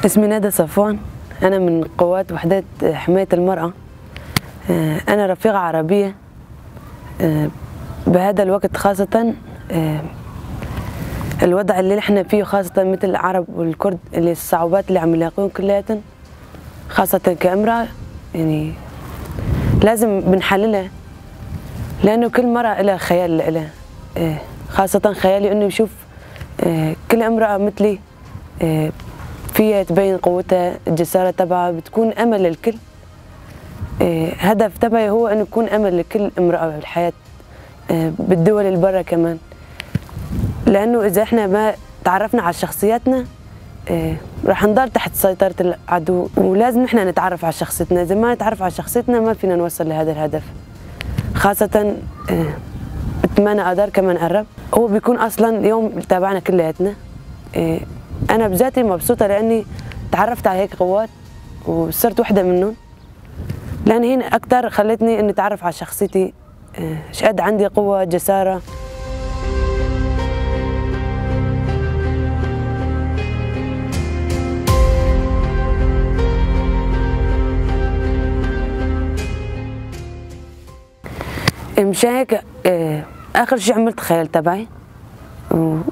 اسمي ندى صفوان، أنا من قوات وحدات حماية المرأة. أنا رفيقة عربية بهذا الوقت، خاصة الوضع اللي احنا فيه، خاصة مثل العرب والكرد، اللي الصعوبات اللي عم يلاقوهم كلياتهم، خاصة كامرأة يعني لازم بنحللها، لأنه كل مرأة لها خيال لها، خاصة خيالي إنه يشوف كل امرأة مثلي فيها تبين قوتها، الجسارة تبعها، بتكون أمل للكل. هدف تبعي هو إنه يكون أمل لكل امرأة بالحياة، بالدول البرة كمان، لأنه إذا إحنا ما تعرفنا على شخصياتنا رح نضل تحت سيطرة العدو، ولازم إحنا نتعرف على شخصيتنا. إذا ما نتعرف على شخصيتنا ما فينا نوصل لهذا الهدف. خاصة 8 آذار كمان قرب، هو بيكون أصلاً يوم تابعنا كلياتنا. أنا بذاتي مبسوطة لأني تعرفت على هيك قوات وصرت وحدة منهم، لأن هنا أكثر خلتني إني أتعرف على شخصيتي، شقد عندي قوة، جسارة. مشان هيك آخر شيء عملت خيال تبعي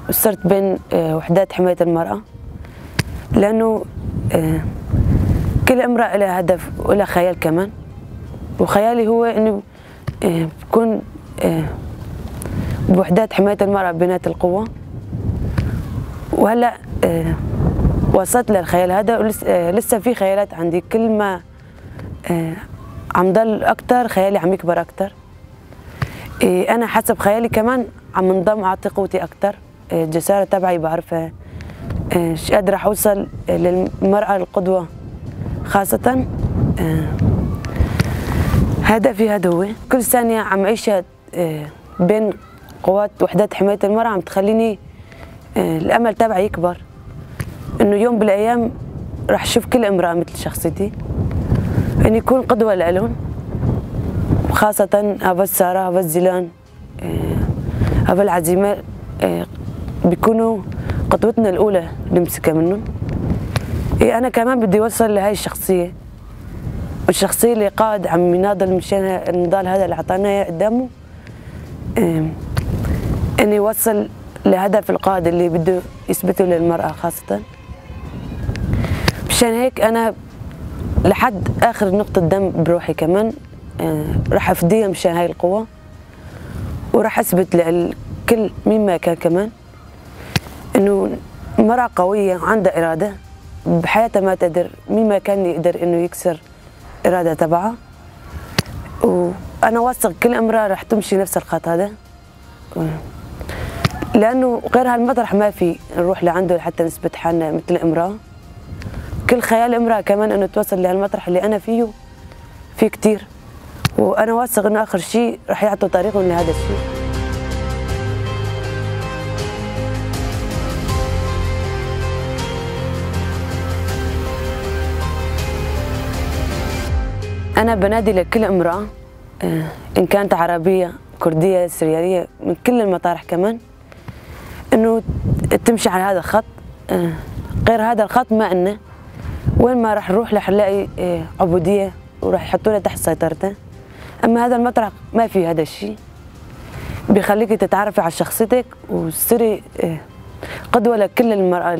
وصرت بين وحدات حماية المرأة، لأنه كل امرأة لها هدف ولها خيال كمان، وخيالي هو إنه بكون بوحدات حماية المرأة بنات القوة. وهلأ وصلت للخيال هذا، ولسه في خيالات عندي، كل ما عم ضل أكتر خيالي عم يكبر أكتر. أنا حسب خيالي كمان عم انضم أعطي قوتي أكتر، الجسارة تبعي بعرفها، مش قادرة أوصل للمرأة القدوة خاصة. هدفي هذا هو، كل ثانية عم عيشها بين قوات وحدات حماية المرأة عم تخليني الأمل تبعي يكبر، إنه يوم بالأيام رح أشوف كل امرأة مثل شخصيتي، إني يكون قدوة لإلهم، خاصة هذا السارة، هذا الزيلان، هذا العزيمة، بيكونوا قدوتنا الأولى نمسكها منهم. أنا كمان بدي أوصل لهي الشخصية، والشخصية اللي قائد عم يناضل مشان النضال هذا اللي عطانا إياه قدامه، إني يوصل لهدف القائد اللي بده يثبته للمرأة خاصة. مشان هيك أنا لحد آخر نقطة دم بروحي كمان راح أفديها مشان هاي القوة، وراح أثبت للكل مين ما كان كمان إنه مرأة قوية وعندها إرادة بحياتها، ما تقدر مين ما كان يقدر إنه يكسر إرادة تبعها. وأنا واثق كل امرأة راح تمشي نفس الخط هذا، لأنه غير هالمطرح ما في نروح لعنده لحتى نثبت حالنا مثل امرأة. كل خيال امرأة كمان إنه توصل لهالمطرح اللي أنا فيه في كتير، وأنا واثق إنه آخر شيء رح يعطوا طريقهم لهذا الشيء. أنا بنادي لكل امرأة إن كانت عربية، كردية، سريانية، من كل المطارح كمان، إنه تمشي على هذا الخط. غير هذا الخط ما إنه وين ما رح نروح رح نلاقي عبودية وراح يحطونا تحت سيطرته. أما هذا المطرح ما في هذا الشيء، بيخليكي تتعرفي على شخصيتك وتصيري قدوة لكل المرأة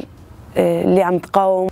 اللي عم تقاوم.